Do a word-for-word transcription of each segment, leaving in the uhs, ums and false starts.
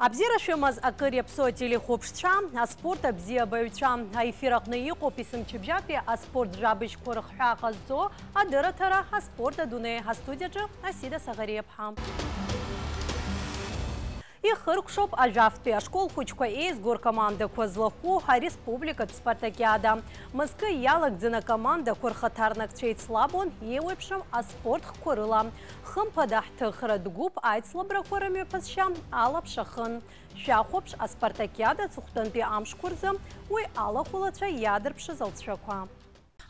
Абзиара шәымаз, акыр иаԥсоу ателехәаԥшцәа, аспорт абзиабаҩцәа. Аефир аҟны иҟоуп есымчыбжьатәи аспорт жәабжьқәа рыхҳәаа ҟазҵо адырраҭара Аспорт адунеи. Астудиаҿы Асида Саӷариаԥҳа. Ихыркәшоуп Ажәафтәи ашкол хәыҷқәа еизго ркомандақәа злахәу ареспубликатә спартакиада. Мызкы иалагӡаны акомандақәа рхаҭарнакцәа еицлабуан еиуеиԥшым аспорт хкқәа рыла. Хымԥада, ҳҭыхратә гәыԥ аицлабрақәа рымҩаԥысшьа алаԥш ахын. Шәахәаԥш аспартакиада аҵыхәтәантәи амшқәа рзы уи алахәылацәа иаадырԥшыз алҵшәақәа.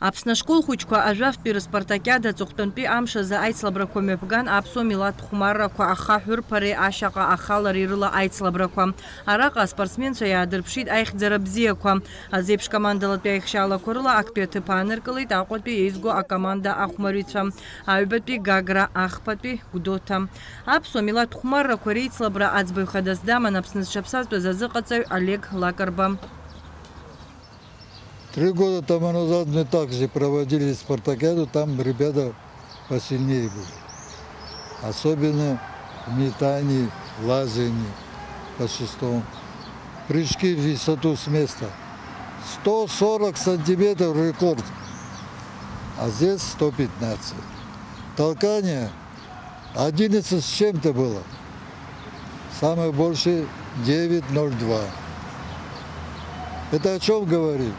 Аԥсны ашкол хәыҷқәа Ажәафтәи рыспартакиада аҵыхәтәантәи амш азы аицлабрақәа мҩаԥган аԥсуа милаҭ хәмаррақәа ахаҳә ырԥареи ашьаҟа ахалареи рыла аицлабрақәа. Араҟа аспортсменцәа иаадырԥшит аихьӡара бзиақәа. Азеиԥш командалатәи аихшьаалақәа рыла актәи аҭыԥ ааныркылеит Аҟәатәи еизго акоманда ахәмарҩцәа, аҩбатәи Гагра, ахԥатәи Гәдоуҭа. Аԥсуа милаҭ хәмаррақәа реицлабра аӡбаҩ хадас даман Аԥсны зҽаԥсазтәыз азыҟаҵаҩ Олег Лакрба. Три года тому назад мы также проводили спартакиаду, там ребята посильнее были. Особенно в метании, лазании по шестому. Прыжки в высоту с места. Сто сорок сантиметров рекорд. А здесь сто пятнадцать. Толкание одиннадцать с чем-то было. Самое большее девять ноль два. Это о чем говорит?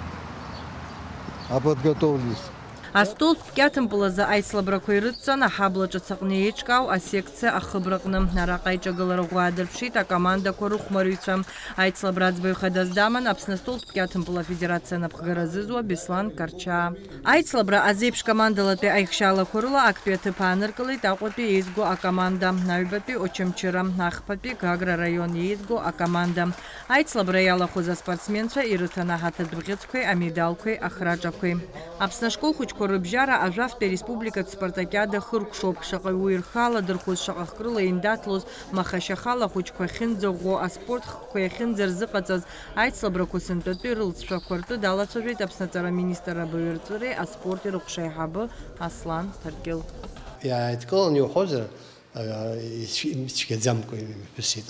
О подготовленности. Астолтә кьаҭымпыл азы аицлабрақәа ирыдҵан аҳабла ҿыц аҟны еиҿкаау асекциа ахыбраҟны. Араҟа аиҿагылара ӷәӷәа аадырԥшит акомандақәа рыхәмарҩцәа. Аицлабра аӡбаҩ хадас даман Аԥсны астолтә кьаҭымпыл афедерациа анапхгара зызуа Беслан Карчаа. Аицлабра азеиԥш командалатәи аихшьаалақәа рыла актәи аҭыԥ ааныркылеит Аҟәатәи еизго акоманда, аҩбатәи Очамчыра, ахԥатәи Гагра раион еизго акоманда. Аицлабра иалахәыз аспортсменцәа ирыҭан аҳаҭыртә бӷьыцқәеи амедалқәеи ахраҿақәеи. Аԥсны ашкол хәыҷқәа рыбжьара Ажәафтәи ареспубликатә спартакиада хыркәшоуп. Шаҟа уи рхы аладырхәыз, шаҟа хкрыла еиндаҭлоз, маха-шьахала ахәыҷқәа ахьынӡаӷәӷәо, аспорт хкқәа иахьынӡарзыҟаҵаз, аицлабрақәа сынтәатәи рылҵшәақәа ртәы далацәажәеит Аԥсны аҵара аминистрра абаҩрҵәыреи аспорти рыҟәша аиҳабы Аслан Ҭаркьыл. Иааидкыланы иуҳәозар, ицәгьаӡамкәа имҩаԥысит.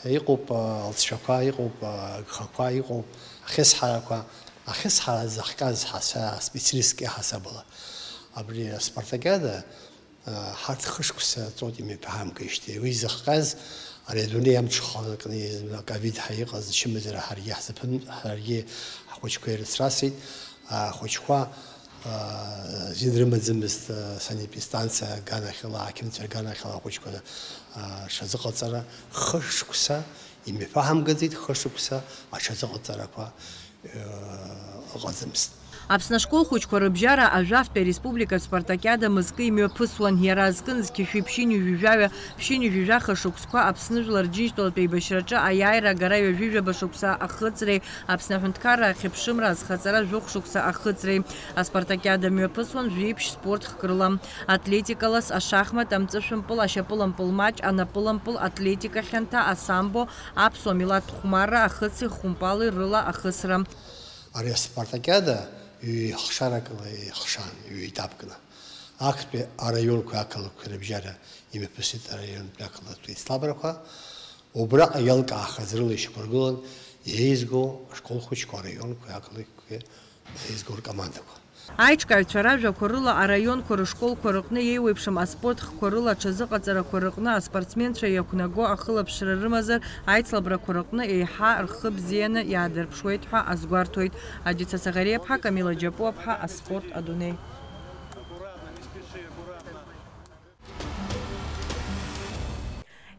Иҟоуп алҵшәақәа, иҟоуп агхақәа, иҟоуп ахьысҳарақәа. Ахьысҳара зыхҟьаз ҳаса-, специалистк иаҳасабала. Абри аспартакиада ҳарҭ хышықәса ҵоит имҩаԥаҳамкижьҭеи. Уи зыхҟьаз ари адунеи амҽханакны аковид ҳәа иҟаз ачымазара ҳаргьы ҳзаԥын, ҳаргьы ҳхәыҷқәа ирыцрасит. Ахәыҷқәа зин рымаӡамызт санепидстанциа аганахьала, аҳақьымцәа рганахьала ахәыҷқәа рҽазыҟаҵара хышықәса имҩаԥаҳамгаӡеит, хышықәса аҽазыҟаҵарақәа ыҟаӡамызт. Аԥсны ашкол хәыҷқәа рыбжьара Ажәафтәи ареспубликатә спартакиада мызкы имҩаԥысуан, иара азкын зқьышәи ԥшьынҩажәи жәаҩа, ԥшьынҩажәи жәаха шықәсқәа Аԥсны Жәлар Рџьынџьтәылатә еибашьраҿы аиааира агара ҩажәи жәаба шықәса ахыҵреи Аԥсны аҳәынҭқарра ахьыԥшымра азхаҵара жәохә шықәса ахыҵреи аспартакиада мҩаԥысуан жәиԥшь спорт хкы рыла, атлетикалас, ашахмат, амҵышәымпыл, ашьапылампыл маҷ, анапылампыл, атлетика хьанҭа, асамбо, аԥсуа милаҭ хәмарра, ахыци хәымпали рыла ахысра. Ари аспартакиада ҩ-хшаракла еихшан, ҩ-етапкны. Актәи араионқәеи ақалақьқәеи рыбжьара имҩаԥысит араионтәи ақалақьтә еицлабрақәа. Убраҟа иалкаахаз рыла ишьақәыргылан еизго ашкол хәыҷқәа араионқәеи ақалақьқәеи еизго ркомандақәа. Аиҿкааҩцәа ражәақәа рыла, араионқәа рышколқәа рыҟны еиуеиԥшым аспорт хкқәа рыла аҽазыҟаҵарақәа рыҟны аспортсменцәа иақәнаго ахылаԥшра рымазар, аицлабрақәа рыҟны еиҳа рхы бзианы иаадырԥшуеит ҳәа азгәарҭоит. Адица Саӷариаԥҳа, Камила Џьапуаԥҳа, аспорт адунеи.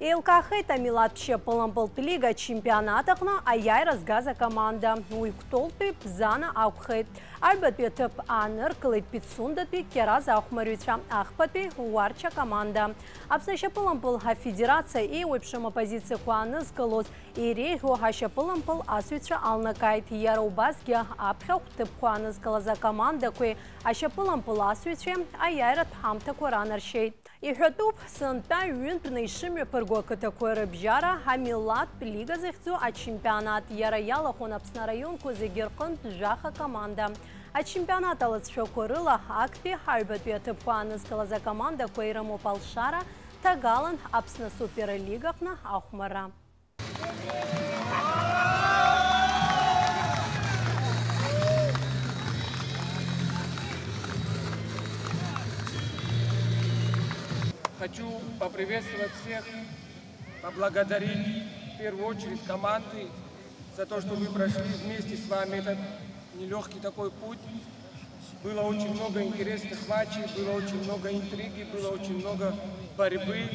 Еилкаахеит амилаҭтә шьапылампылтә лига ачемпионат аҟны аиааира згаз акоманда. Уи Кәтолтәи Бзана акәхеит. Аҩбатәи аҭыԥ ааныркылеит Пицундатәи Кьараз ахәмарҩцәа, ахԥатәи Уарча акоманда. Аԥсны ашьапылампыл афедерациа еиуеиԥшым апозициақәа анызкылоз иреиӷьу ашьапылампыл асыҩцәа алнакааит. Иара убасгьы аԥхьахә ҭыԥқәа анызкылаз акомандақәеи ашьапылампыл асыҩцәеи аиааиратә ҳамҭақәа ранаршьеит. Иҳәатәуп, сынтәа ҩынтәны ишымҩаԥырго ақыҭақәа рыбжьара амилаҭтә лига захьӡу ачемпионат. Иара иалахәын Аԥсны араионқәа зегьы рҟынтә жәаха команда. Ачемпионат алҵшәақәа рыла актәи аҩбатәи аҭыԥқәа анызкылаз акомандақәа ирымоуп алшара, ҭагалан Аԥсны асуперлигаҟны ахәмарра. Хочу поприветствовать всех, поблагодарить в первую очередь команды за то, что мы прошли вместе с вами этот нелегкий такой путь. Было очень много интересных матчей, было очень много интриги, было очень много борьбы.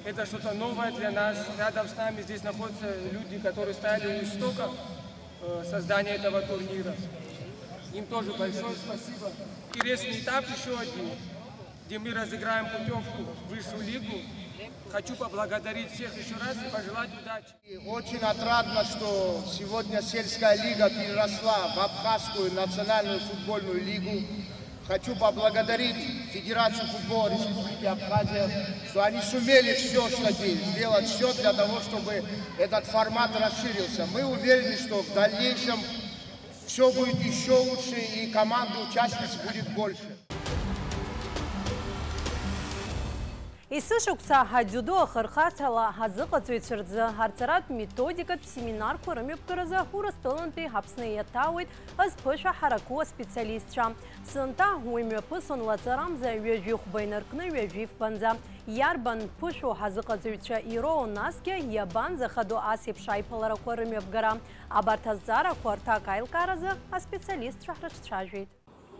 Это что-то новое для нас. Рядом с нами здесь находятся люди, которые стояли у истока э, создания этого турнира. Им тоже большое спасибо. Интересный этап еще один, где мы разыграем путевку в высшую лигу. Хочу поблагодарить всех еще раз и пожелать удачи. И очень отрадно, что сегодня сельская лига переросла в абхазскую национальную футбольную лигу. Хочу поблагодарить Федерацию футбола Республики Абхазия, что они сумели все, что де-, сделать все для того, чтобы этот формат расширился. Мы уверены, что в дальнейшем все будет еще лучше и команд участниц будет больше. Есышықәса адиудо ахырхарҭала азыҟаҵаҩцәа рзы арҵаратә методикатә семинарқәа рымҩаԥгаразы Урыстәылантәи Аԥсны иаҭаауеит азԥышәа ҳараку аспециалистцәа. Сынтәа уи мҩаԥысон лаҵарамза ҩажәи хәба инаркны ҩажәи фбанӡа. Иарбан ԥышәоу ҳазыҟаҵаҩцәа ироуа, насгьы иабанӡахадоу ас еиԥш аиԥыларақәа рымҩаԥгара? Абарҭ азҵаарақәа рҭак аилкааразы аспециалистцәа ҳрыҿцәажәеит.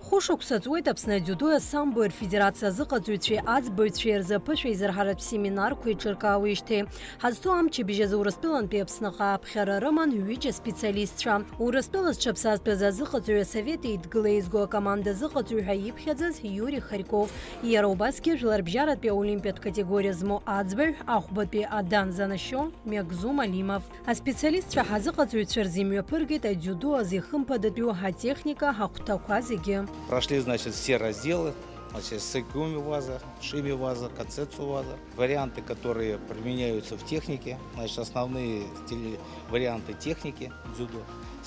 Хәышықәса ҵуеит Аԥсны адиудои асамбои рфедерациа азыҟаҵаҩцәеи аӡбаҩцәеи рзы аԥышәа изырҳаратә семинарқәа еиҿыркаауеижьҭеи. Ҳазҭоу амчыбжь азы Урыстәылантәи Аԥсныҟа аԥхьара рыман ҩыџьа специалистцәа. Урыстәыла зҽаԥсазтәыз азыҟаҵаҩ асовет еидгыла еизго акоманда азыҟаҵаҩ ҳәа иԥхьаӡаз Иури Харьков, иара убасгьы жәларбжьаратәи аолимпиатә категориа змоу аӡбаҩ, ахәбатәи адан занашьо Мегзум Алимов. Аспециалистцәа ҳазыҟаҵаҩцәа рзы имҩаԥыргеит адиудо азы ихымԥадатәиу атехника ахәҭақәа зегьы. Прошли, значит, все разделы. Значит, сыгуми ваза, шими ваза, кацецу ваза. Варианты, которые применяются в технике, значит, основные теле-, варианты техники дзюдо.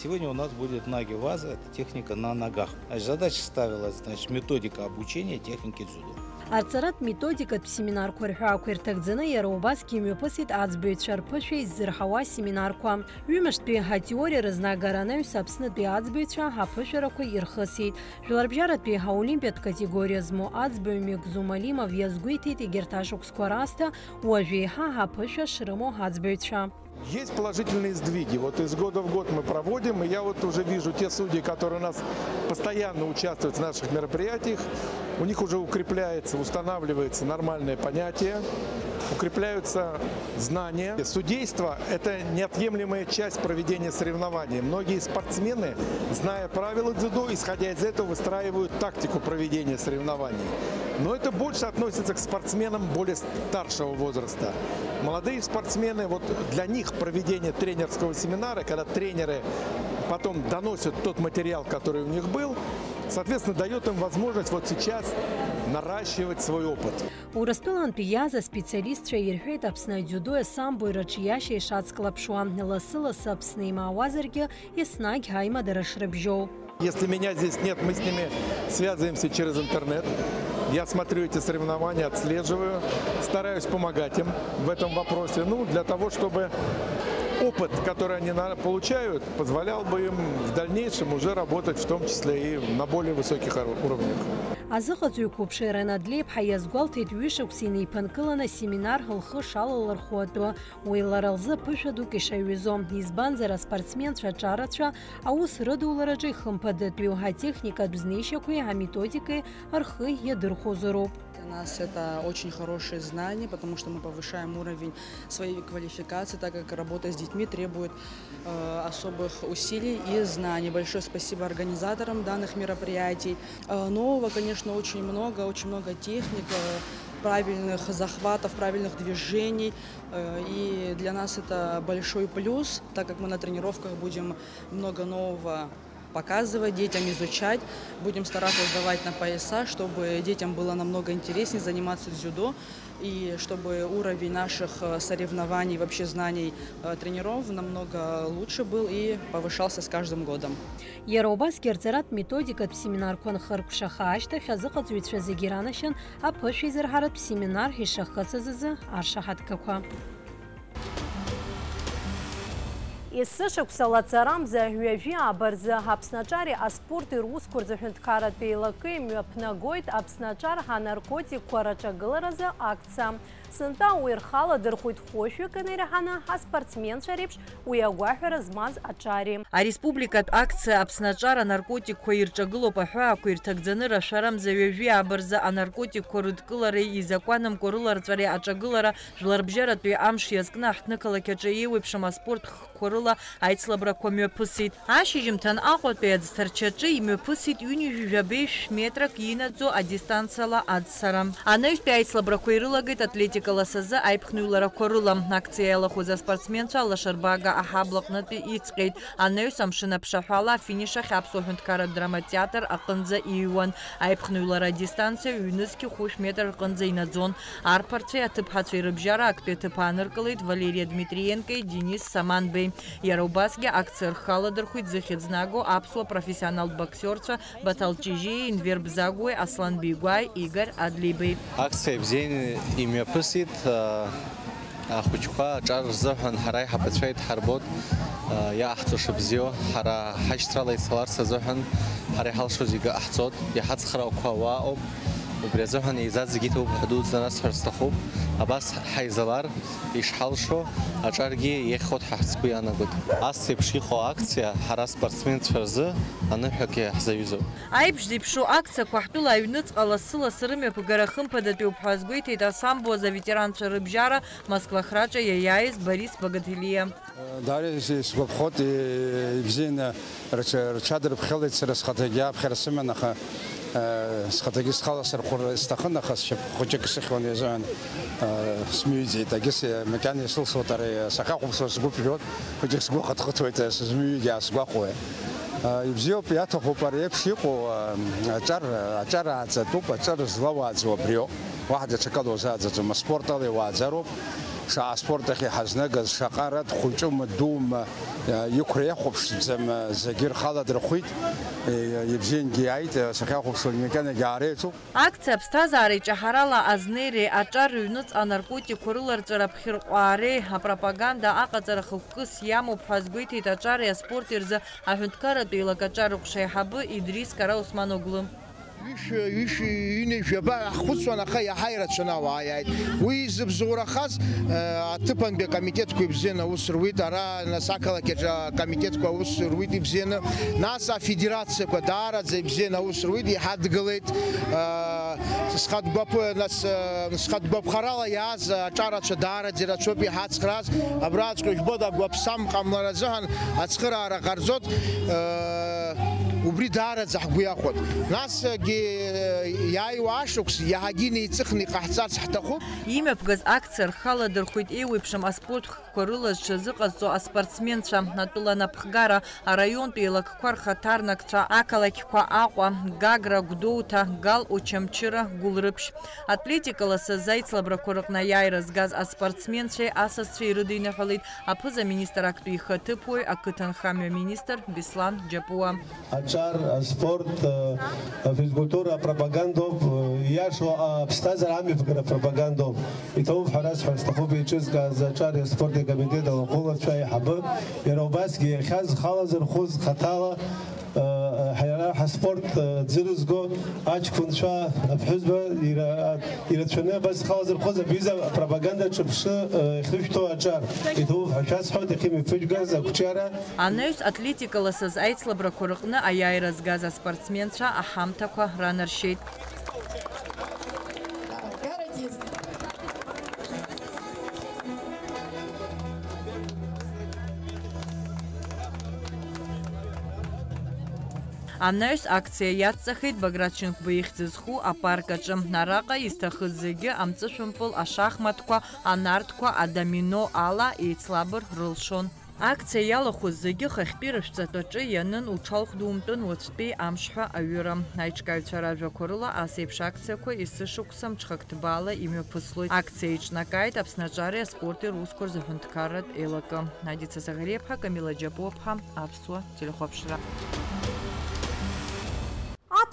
Сегодня у нас будет наги ваза, это техника на ногах. Значит, задача ставилась, значит, методика обучения техники дзюдо. Арҵаратә методикатә семинарқәа рҳәаақәа ирҭагӡаны иара убасгьы имҩаԥысит аӡбаҩцәа рԥышәа иззырҳауа семинарқәа. Ҩымыштәи атеориа рызнагара анаҩс Аԥснытәи аӡбаҩцәа аԥышәарақәа ирхысит. Жәларбжьаратәи аолимпиатә категориа змоу аӡбаҩ Мегзум Алимов иазгәеиҭеит егьырҭ ашықәсқәа раасҭа уажә еиҳа аԥышәа шрымоу аӡбаҩцәа. Есть положительные сдвиги. Вот из года в год мы проводим, и я вот уже вижу те судьи, которые у нас постоянно участвуют в наших мероприятиях, у них уже укрепляется, устанавливается нормальное понятие, укрепляются знания. Судейство — это неотъемлемая часть проведения соревнований. Многие спортсмены, зная правила дзюдо, исходя из этого, выстраивают тактику проведения соревнований. Но это больше относится к спортсменам более старшего возраста. Молодые спортсмены, вот для них проведение тренерского семинара, когда тренеры потом доносят тот материал, который у них был, соответственно, дает им возможность вот сейчас наращивать свой опыт. Урыстәылантәи иааз аспециалистцәа ирҳәеит Аԥсны адиудои асамбои рыҿиашьа ишацклаԥшуа. Лассы-лассы Аԥсны имаауазаргьы, еснагь аимадара шрыбжьоу. Если меня здесь нет, мы с ними связываемся через интернет. Я смотрю эти соревнования, отслеживаю, стараюсь помогать им в этом вопросе. Ну, для того, чтобы опыт, который они на-, получают, позволял бы им в дальнейшем уже работать, в том числе и на более высоких ур-, уровнях. Азыҟаҵаҩ қәыԥши Ренад Леиԥҳа иазгәалҭеит ҩышықәса инеиԥынкыланы асеминар лхы шалалырхәуа атәы. Уи лара лзы ԥышәа дук ишаҩызоу, избанзар, аспортсменцәа аҿарацәа аус рыдулараҿы ихымԥадатәиу атехникатә знеишьақәеи аметодикеи рхы иадырхәозароуп. Для нас это очень хорошее знание, потому что мы повышаем уровень своей квалификации, так как работа с детьми требует, э, особых усилий и знаний. Большое спасибо организаторам данных мероприятий. Э, нового, конечно, очень много, очень много техник, э, правильных захватов, правильных движений. Э, и для нас это большой плюс, так как мы на тренировках будем много нового показывать, детям изучать. Будем стараться сдавать на пояса, чтобы детям было намного интереснее заниматься дзюдо, и чтобы уровень наших, э, соревнований, вообще знаний, э, тренеров намного лучше был и повышался с каждым годом. Иара убасгьы арҵаратә методикатә семинарқәа анхыркәшаха ашьҭахь, азыҟаҵаҩцәа зегьы иранашьан аԥышәа изырҳаратә семинар ишахысыз азы аршаҳаҭгақәа. Есышықәса лаҵарамза ҩажәи ааба рзы Аԥсны аҿари аспорти русқәа рзы аҳәынҭқарратә еилакы имҩаԥнагоит Аԥсны аҿар анаркотикқәа рыҿагыларазы акциа. Сынтәа уи рхаладырхәит хәышәҩык инеираҳаны аспортсменцәа реиԥш уи агәаҳәара змаз аҿари. Ареспубликатә акциа Аԥсны аҿар анаркотикқәа ирҿагылоуп аҳәаақәа ирҭагӡаны рашәарамза ҩажәи ааба рзы анаркотикқәа рыдкылареи изакәанымкәа рыларҵәареи аҿагылара Жәларбжьаратәи амш иазкны аҳҭнықалақь аҿы еиуеиԥшым аспорт хкқәа рыла аицлабрақәа мҩаԥысит. Ашьыжьымҭан Аҟәатәи аӡҭарчаҿы имҩаԥысит ҩынҩажәи жәабеи шә-метрак инаӡо адистанциала аӡсара. Анаҩстәи аицлабрақәа ирылагеит атлетика ласазы аиԥхныҩларақәа рыла. Акциа иалахәыз аспортсменцәа алашарбага аҳабла аҟнытәи иҵҟьеит. Анаҩс амшын аԥшаҳәала афиниш ахь Аԥсуа ҳәынҭқарратә драматеатр аҟынӡа иҩуан. Аиԥхныҩлара адистанциа ҩнызқьи хәышә метр рҟынӡа инаӡон. Арԥарцәеи аҭыԥҳацәеи рыбжьара актәи аҭыԥ ааныркылеит Валерия Дмитриенкои Денис Саманбеи. Иара убасгьы акциа рхы аладырхәит зыхьӡ наго аԥсуа профессионалтә боксиорцәа Баҭал Ҷыжьиеи Енвер Бзагәуеи Аслан Бигәааи Игорь Адлеибеи. Акциа ибзианы имҩаԥысит, а, ахәыҷқәа аҿар рзыҳәан ҳара аиҳабацәа идҳарбоит, а, иаҳҵо шыбзиоу, ҳара ҳашьҭрала ицаларц азыҳәан ҳара иҳалшо зегьы ҟаҳҵоит, иҳацхраауа ауаа ауп, убри азыҳәан еизаз зегьы иҭабуп ҳәа дуӡӡа насҳәар сҭахуп, абас ҳаизалар ишҳалшо аҿаргьы иахьхәоит ҳәа сгәы иаанагоит. Ас еиԥш иҟоу акциа ҳара спортсменцәа рзы аныҳәак иаҳзаҩызоуп. Аиԥш зеиԥшу акциақәа ҳтәыла аҩныҵҟа лассы-лассы рымҩаԥгара хымԥадатәиуп ҳәа азгәеиҭеит асамбо азы аветеранцәа рыбжьара Москва ахраҿа иаиааиз Борис Багателиа. Даара ис-, исгәаԥхоит, и-, ибзианы рҽ-, рҽадырԥхьалеит сара схаҭагьы аԥхьара сыман, аха, э, схаҭагьы схала сырхәыр сҭахын, аха сшьапы хәыҷык сыхьуан, уи азыҳәан, э, смыҩӡеит. Егьыс, э, макьана исылшоит, ара, э, сахьахәаԥшуа сгәы ԥжәоит, хәыҷык сгәы хыҭхыҭуеит, э, сызмыҩугьы аасгәахәуеит. Э, ибзиоуп, иаҭахуп ари еиԥш иҟоу, э, аҿар, аҿар ааӡатәуп, аҿар злауааӡо абриоуп. Уаҳа даҽакала узааӡаӡом, аспорт ала иуааӡароуп. Шаҟа аспорт ахь иҳазнагаз, шаҟа арҭ хәыҷума, дума, иқәра иахәаԥшӡам, зегьы рхала дырхәит. Ибзиангьы иааит, сахьахәаԥшуа макьанагьы аара иаҿуп. Акциа аԥсҭазаареи ҷаҳарала азнеиреи аҿар рыҩныҵҟа анаркотикқәа рыларҵәара аԥхьырҟәаареи апропаганда аҟаҵара хықәкыс иамоуп ҳәа азгәеиҭеит аҿари аспорти рзы аҳәынҭқарратә еилакаҿар рыҟәша аиҳабы Идрис Караусман-оглы. Ҩышәи, ҩышәи ҩынҩажәи жәаба ҳхәыцуан, аха иаҳа ирацәаны ауаа иааит. Уи зыбзоурахаз, э, аҭыԥантәи акомитетқәа ибзианы аус руит, ара, нас, ақалақь аҿы акомитетқәа аус руит ибзианы, нас, афедерациақәа даараӡа ибзианы аус руит, иҳадгылеит. Э, схатә гәаԥ-, нас, э, схатә гәаԥхарала иааз аҿарацәа даараӡа ирацәоуп иҳацхрааз. Абраҵәҟьа ижәбода, агәаԥсам ҟамлара азыҳәан ацхыраара ҟарҵоит. Э, Убри даараӡа ҳгәы иахәоит. Насгьы, иааиуа ашықәс иаҳагьы инеиҵыхны иҟаҳҵарц ҳҭахуп. Имҩаԥгаз акциа рхы аладырхәит еиуеиԥшым аспорт хкқәа рыла зҽазыҟазҵо аспортсменцәа, атәыла анапхгара, араионтә еилакқәа рхаҭарнакцәа, ақалақьқәа Аҟәа, Гагра, Гәдоуҭа, Гал, Очамчыра, Гәылрыԥшь. Атлетика ласазы аицлабрақәа рыҟны аиааира згаз аспортсменцәеи асасцәеи ирыдиныҳәалеит аԥыза-министр актәи ихаҭыԥуаҩ, ақыҭанхамҩа министр Беслан Џьапуа. Аҿар, аспорт, афизкультура апропагандоуп, ииашоу аԥсҭазаара амҩаԥгара апропагандоуп. Иҭабуп ҳәа расҳәар сҭахуп еиҿызкааз аҿари аспорти акомитет алахәылацәа аиҳабы, иара убасгьы иахьа зхала зырхәыз хаҭала Ҳара ҳаспорт ӡырызго аҷкәынцәа, аԥҳәызба ира-, ирацәаны абас зхала зырхәыз абҩыза апропаганда ҿырԥшы ихышәҭо аҿар иҭоуп ҳәа шәасҳәоит, иахьымҩаԥыџьгаз ақәҿиара. Анаҩс атлетика ласыз аицлабрақәа рыҟны аиааира згаз аспортсменцәа аҳамҭақәа ранаршьеит. Анаҩс акциа иацҵахеит Баграт Шьынқәба ихьӡ зху апарк аҿы. Араҟа изҭахыз зегьы амҵышәымпыл, ашахматқәа, анартқәа, адомино ала еицлабыр рылшон. Акциа иалахәыз зегьы хыхьтәи рышәҵатәаҿы ианын, уҽалхәдумтәын уаҵәтәи амш ҳәа аҩыра. Аиҿкааҩцәа ражәақәа рыла, ас еиԥш акциақәа есышықәса мҽхак ҭбаала имҩаԥыслоит. Акциа еиҿнакааит Аԥсны аҿареи аспорти русқәа рзы аҳәынҭқарратә еилакы. Надица Загариаԥҳа, Камила Џьапуаԥҳа, Аԥсуа телехәаԥшра.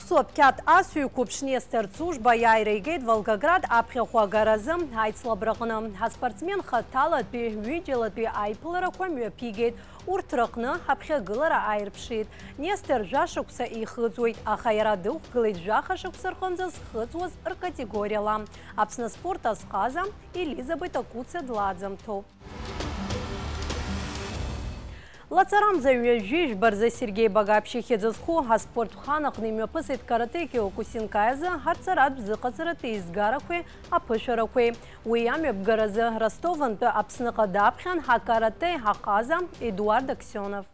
Аԥсуа қьаад асҩы қәыԥш Нестор Цужба иааира игеит Волгоград аԥхьахә агаразы аицлабраҟны. Аспортсмен хаҭалатәи, ҩыџьалатәи аиԥыларақәа мҩаԥигеит. Урҭ рыҟны аԥхьагылара ааирԥшит. Нестор жәашықәса ихыҵуеит, аха иара дықәгылеит жәаха шықәса рҟынӡа зхыҵуаз ркатегориала. Аԥсны аспорт азҟаза Елизабет Акуца длаӡамҭоуп. Лаҵарамза ҩажәи жәба рзы Сергеи Багаԥшь ихьӡ зху аспорт хан аҟны имҩаԥысит каратэ киокусинкаи азы арҵаратә зыҟаҵаратә еизгарақәеи аԥышәарақәеи. Уи амҩаԥгаразы Ростовантәи Аԥсныҟа даԥхьан акарате аҟаза Едуард Аксионов.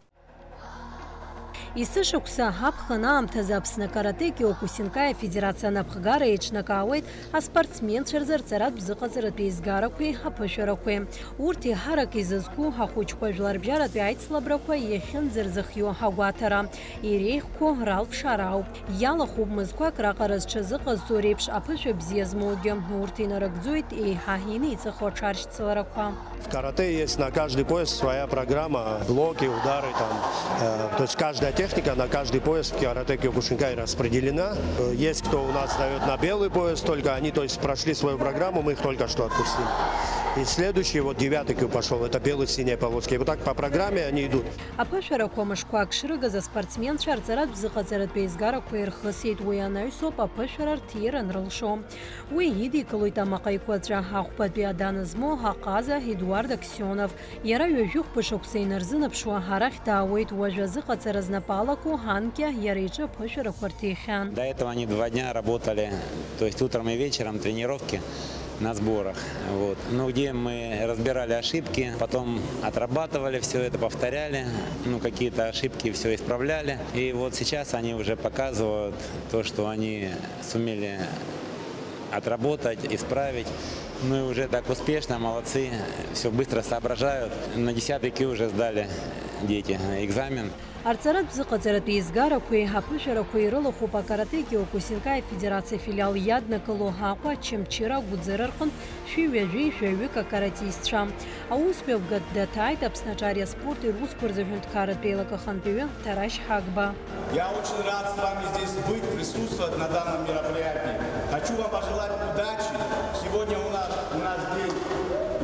Есышықәса аԥхын аамҭазы Аԥсны акарате киокусинкаи афедерациа анапхгара еиҿнакаауеит аспортсменцәа рзы арҵаратә зыҟаҵаратә еизгарақәеи аԥышәарақәеи. Урҭ еиҳарак изызку ахәыҷқәа жәларбжьаратәи аицлабрақәа иахьынӡарзыхиоу агәаҭара, иреиӷьқәоу ралԥшаара ауп. Иалахәуп мызқәак раҟара зҽазыҟазҵо реиԥш аԥышәа бзиа змоугьы. Урҭ инарыгӡоит еиҳа инеиҵыху аҽаршьцыларақәа. В карате есть на каждый пояс своя программа, блоки, удары, там, э, то есть каждая техника на каждый пояс в каратэ киокушинкай распределена. Э, есть кто у нас сдаёт на белый пояс, только они, то есть, прошли свою программу, мы их только что отпустили. И следующий, вот девятый кю пошёл, это белый с синей полоской. И вот так по программе они идут. Аԥышәарақәа мышқәак шрыгаз аспортсменцәа арҵаратә зыҟаҵаратә еизгарақәа ирхысит, уи анаҩсоуп аԥышәара рҭира анрылшо. Уи идикылоит амаҟа еиқәаҵәа ахәбатәи адан змоу аҟаза Едуард Аксионов. Иара ҩажәи хәба шықәса инарзынаԥшуа арахь даауеит, уажә азыҟаҵара знапы алаку анкьа иара иҿы аԥышәарақәа рҭихьан. До этого они два дня работали, то есть утром и вечером тренировки на сборах. Вот. Ну, где мы разбирали ошибки, потом отрабатывали всё это, повторяли, ну, какие-то ошибки всё исправляли. И вот сейчас они уже показывают то, что они сумели отработать, исправить. Ну и уже так успешно, молодцы, всё быстро соображают. На десятый кю уже сдали дети экзамен. Арҵаратә зыҟаҵаратә еизгарақәеи аԥышәарақәеи ирылахәуп акарате киокусинкаи афедерациа афилиал иаднакыло Аҟәа, Очамчыра, Агәыӡара рҟынтә шәи ҩажәи жәаҩык акаратистцәа. Аусмҩаԥгатә даҭааит Аԥсны аҿар аспорти русқәа рзы аҳәынҭқарратә еилак ахантәаҩы Ҭарашь Ҳагба. Я очень рад с вами здесь быть, присутствовать на данном мероприятии. Хочу вам пожелать удачи. Сегодня у нас, у нас день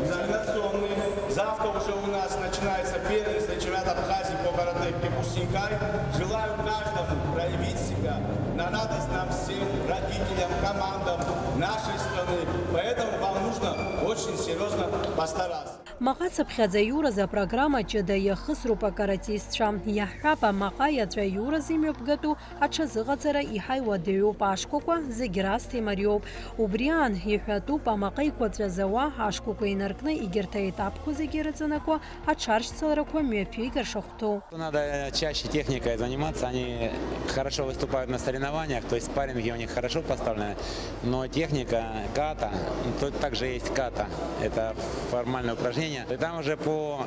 экзаменационный. Завтра уже у нас начинается первенство чемпионата Абхазии по каратэ киокусинкай. Желаю каждому проявить себя на радость нам всем, родителям, командам нашей страны. Поэтому вам нужно очень серьёзно постараться. Маҟа цыԥхьаӡа аиуразы апрограмма ҷыда иахысроуп акаратистцәа. Иаҳҳәап, амаҟа иаҵәа аиуразы имҩаԥгатәу аҽазыҟаҵара иаҳа иуадаҩуп, ашкәакәа зегь раасҭа имариоуп. Убри аан, иҳәатәуп, амаҟа еиқәаҵәа зауа ашкәакәа инаркны егьырҭ аетапқәа зегьы ирыҵанакуа аҽаршьцыларақәа мҩаԥигар шахәҭоу. Надо чаще техникой заниматься, они хорошо выступают на соревнованиях, то есть спарринги у них хорошо поставлены, но техника ката, то также есть ката, это формальное упражнение. И там уже по,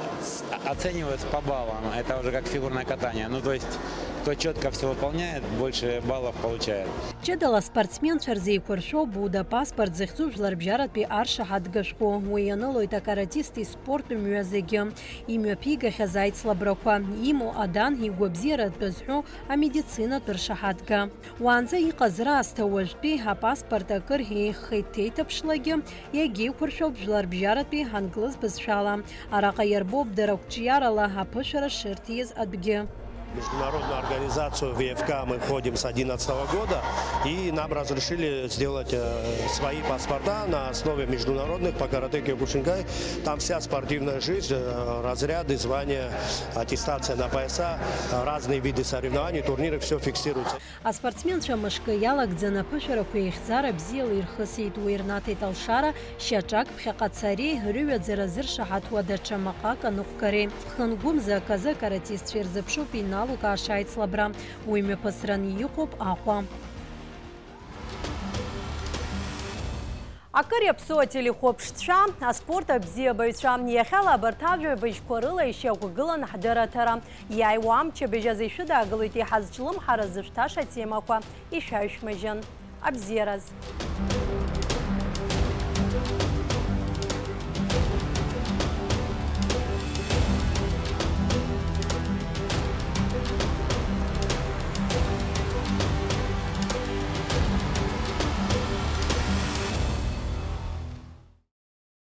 оцениваются по баллам, это уже как фигурное катание, ну то есть кто чётко всё выполняет, больше баллов получает. Ҷыдала аспортсменцәа рзы еиқәыршәоуп Буда паспорт зыхьӡу жәларбжьаратәи аршаҳаҭга шәҟәы. Уи ианылоит акаратист испорт мҩа зегьы. Имҩаԥигахьаз аицлабрақәа, имоу адан, игәабзиаратә зҳәо амедицинатә ршаҳаҭга. Уаанӡа иҟаз раасҭа уажәтәи апаспорт акыр еиӷьхеит, ҭеиҭыԥшлагьы иагьеиқәыршәоуп жәларбжьаратәи англыз бызшәала. Араҟа иарбоуп дара қәҿиарала аԥышәара шырҭиз атәгьы. Международную организацию В Ф К мы входим с одиннадцатого года, и нам разрешили сделать, э, свои паспорта на основе международных по каратэ киокушинкай. Там вся спортивная жизнь, э, разряды, звания, аттестация на пояса, э, разные виды соревнований, турниры, всё фиксируется. Аспортсменцәа мышкы иалагӡаны аԥышәарақәа еихьӡара бзиала ирхысит, уи рнаҭеит алшара шьаҿак ԥхьаҟа цареи рыҩаӡара зыршаҳаҭуа даҽа маҟак аныҟәгареи. Ԥхынгәымза аказы акаратистцәа ирзыԥшуп иналукааша аицлабра, уи мҩаԥысран иҟоуп Аҟәа. Акыр иаԥсоу ателехәаԥшцәа, аспорт абзиабаҩцәа, иахьала абарҭ ажәабжьқәа рыла ишьақәгылан ҳдырраҭара. Иааиуа амчыбжь азы ишәыдаагалоит иҳазҿлымҳара зышәҭаша атемақәа, ишәаҩшәмыжьын. Абзиараз!